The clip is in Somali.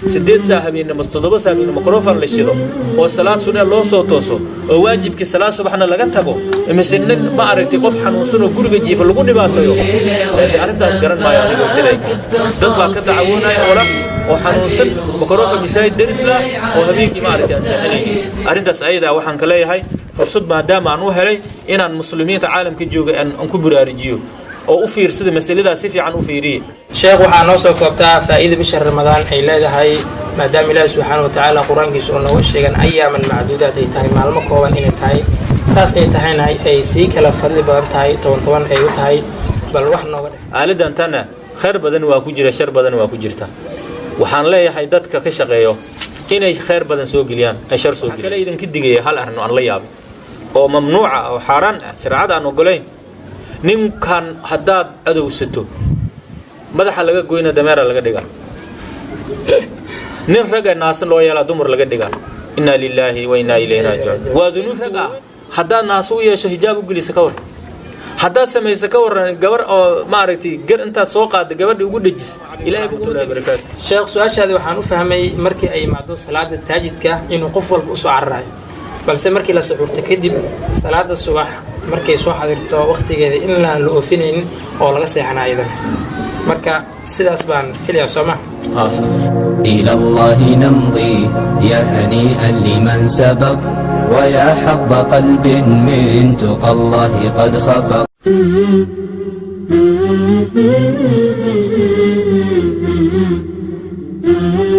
8 saa habeennimo, 7 saa habeennimo mikrofon la shido oo salaad sunne loo soo tooso oo waajibkii salaad subaxna laga tago, mise nin, ma aragtay, qof xanuunsan oo guriga jiifa lagu dhibaatayo. Arrintaas garan maayo anigu siday. Dad baa ka dacawoonaya wala oo xanuunsan, mikrofon masaajid derisla oo habeenkii, ma aragtay, aan seexanaynin. Arrintaas ayadaa waxaan ka leeyahay fursad, maadaama aan u helay inaan muslimiinta caalamka jooga aan ku baraarujiyo oo u fiirsada masaladaas, si fiican u fiiriye. Sheekh, waxaa noo soo koobtaa faa'iida bisha Ramadaan ay leedahay, maadaama Ilaahi subxaana wa tacaala Qur-aankiisa oo nooga sheegan أياما معدودات ay tahay, maalmo kooban inay tahay. Saas ay tahayna ay sii kala fadli badan tahay, toban toban ay u tahay. Bal wax nooga dheh. Aaladan tana khayr badan waa ku jira, shar badan waa ku jirta. Waxaan leeyahay dadka ka shaqeeyo inay khayr badan soo geliyaan, ay shar soo geliyaan. Kale idinka digaya hal arrin oo aan la yaabay oo mamnuuca oo xaaraan ah, shareecada aan ogolayn. Ninkan haddaad cadowsato, madaxa laga goyna, dameera laga dhigaa. Nin ragga naasa loo yeelaa, dumar laga dhigaa. إنا لله وإنا إليه راجعون. Waa dunuub rag ah. Haddaad naaso u yeesho, hijaab u gelisa, ka war haddaad samayso? Ka warran gabar oo, maaragtay, gar intaad soo qaadda gabadha ugu dhejis? Ilahay barakaatu. Sheekh, su-aashaadi waxaan u fahmay markii ay imaado salaada taajidka inuu qof walba usoo cararayo, balse markii la suxuurto kadib, salaada subax markay soo xadirto waqtigeeda, inaan la oofinaynin oo laga seexanaa iyadana. Marka sidaas baan filayaa, soo ma? إلى الله نمضي، يا هنيئا لمن سبق، ويا حظ قلب من تقى الله قد خفق.